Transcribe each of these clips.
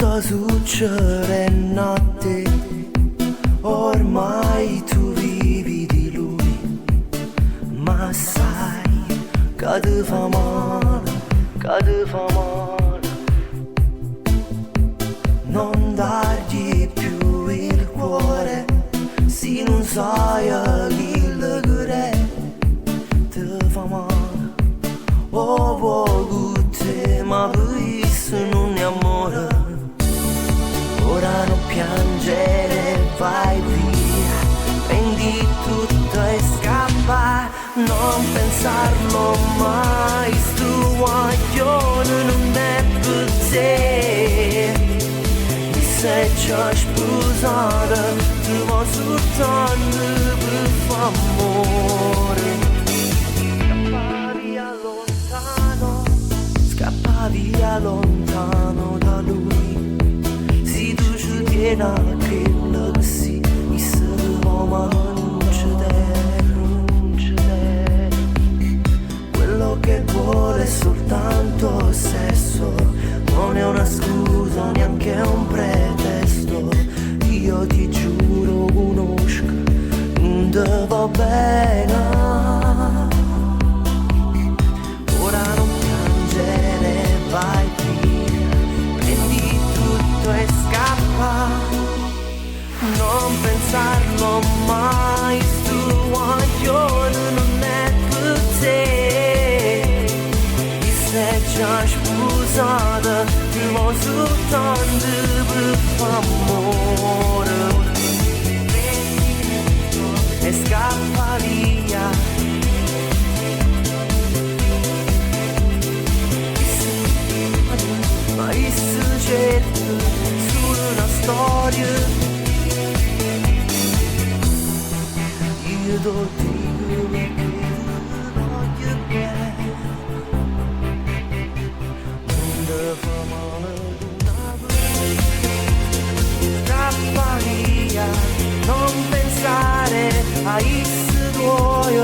sta succedendo a te. Ormai tu vivi di lui, ma sai che ti fa male, che ti fa male. Non dargli più il cuore, se non sai chi lo crede, ti fa male. Oh, vuoi ma questo non è amore. Ora non piangere, vai via, prendi tutto e scappa, non pensarlo mai, stu guaglione non è per te. Mi sei già sposata, ti vuoi soltanto per fare amore. Scappa via lontano, scappa via lontano da lui. Se tu ci tieni a quello che si, mi se va ma non c'è, non c'è. Quello che vuole è soltanto sesso, non è una scusa, neanche un pretesto. Io ti giuro, conosco, non te va bene. Ora non piangere, vai via, prendi tutto e scappa. Non pensarlo mai, stu guaglione non è per te. Ti sei già sposata, ti vuoi soltanto per fare amore. E scappa via. Ma io cerco solo una storia. Io ti dico perché ti voglio bene. Non ti fa male una Scappa via, non pensare a isso tuoi,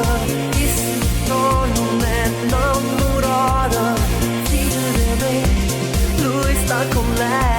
isso non è innamorata. Fida di me, lui sta con lei.